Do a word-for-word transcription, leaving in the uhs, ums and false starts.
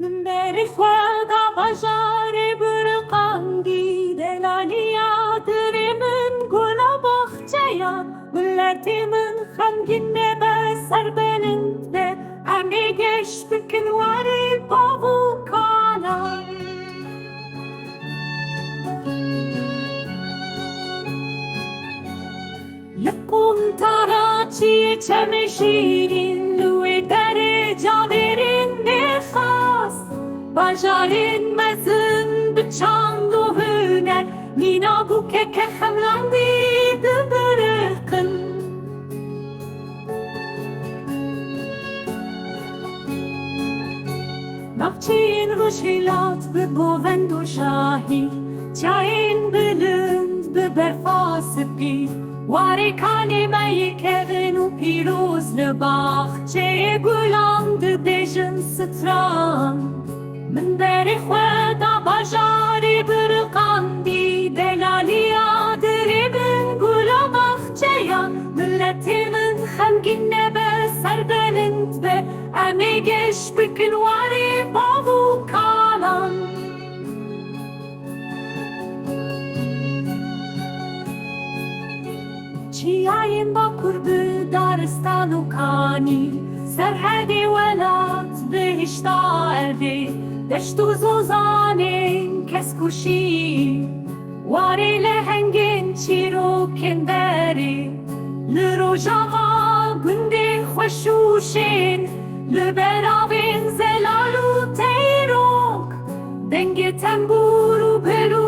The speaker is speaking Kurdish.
Min berê xwe da bajarê biriqandî, delaliya dilê min gula baxçeya, miletê min xemgîn nebe, serbelind be, em ê geş bikin warê bav û kalan. Li quntara çiyê çemê şîrîn, li wê derê cadêrên nêxas, bajarên mezin bi çand û huner, mînak û keke xemlandî dibiriqin. Navçeyên Rojhilat bi govend û şahî, çiyayên bilind bi berfa spî, warê kanê me yê kevin û pîroz, li baxçeyê gulan dibêjin stran. Min berê xwe da bajarê biriqandî, delaliya dilê min gula baxçeya, miletê min xemgîn nebe, serbelind be, em ê geş bikin warê bav û kalan. Çiyayên Bakur bi daristan û kanî, serhedê welat bihişta erdê, deşt û zozanên kesk û şî, warê lehengên çîrokên derê, li rojava gundên xweş û şên, li beravên zelal û teyrok, dengê tembûr û berû